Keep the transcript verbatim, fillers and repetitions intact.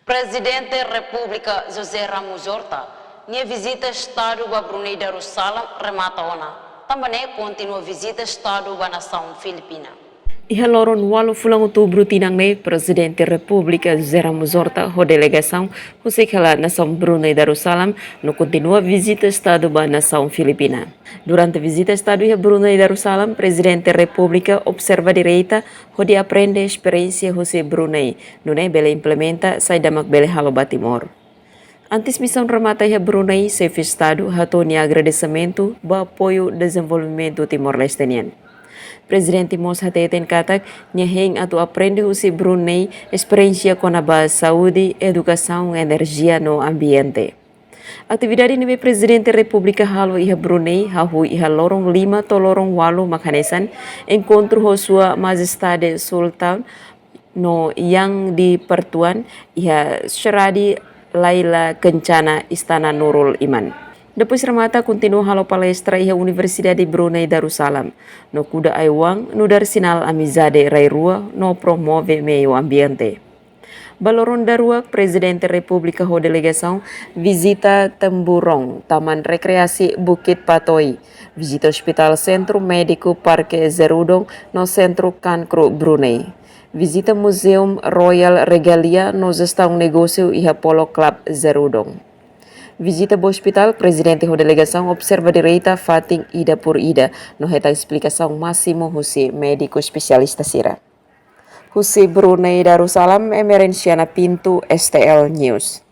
Prezidente Repúblika José Ramos Horta nia vizita Estadu ba Brunei Darussalam remata ona, tanba ne'e kontinua vizita Estadu ba nasaun Filipina. Iha loron walu fulan Outubru tinan ne'e, Prezidente Repúblika José Ramos Horta ho delegasaun husik hela nasaun Brunei Darussalam no kontinua vizita Estadu ba nasaun Filipina. Durante vizita Estadu iha Brunei Darussalam, Prezidente Repúblika observa direta hodi aprende esperiénsia husi Brunei, nune'e bele implementa saida mak bele halo ba Timor. Antes misaun remata iha Brunei, Xefe Estadu hato'o nia agradesimentu ba apoiu dezenvolvimentu Timor-Leste nian. Prezidente mós hateten katak nia hein atu aprende husi Brunei esperiénsia kona-ba saúde, edukasaun, enerjia no ambiente. Atividade ne'ebé Prezidente Repúblika halo iha Brunei hahú iha loron lima to'o loron walu mak hanesan enkontru ho Sua Majestade Sultan no Yang di Pertuan iha Sheradi Laila Kencana, Istana Nurul Iman. Depois remata, kontinua halo palestra iha Universidade Brunei Darussalam no kuda ai-oan nu'udar sinál amizade rai-rua no promove meiu ambiente. Ba loron daruak, Prezidente Repúblika ho delegasaun vizita Temburong, Taman Rekreasi Bukit Patoi, vizita Hospital Sentru Médiku Parke Zerudong no Sentru Kankru Brunei, vizita Museum Royal Regalia no jestaun negósiu iha Polo Club Zerudong. Vizita ba hospitál, Prezidente ho delegasaun observa direta fatin ida por ida no hetan esplikasaun másimu husi médiku espesialista sira. Husi Brunei Darussalam, Emerenciana Pinto, S T L News.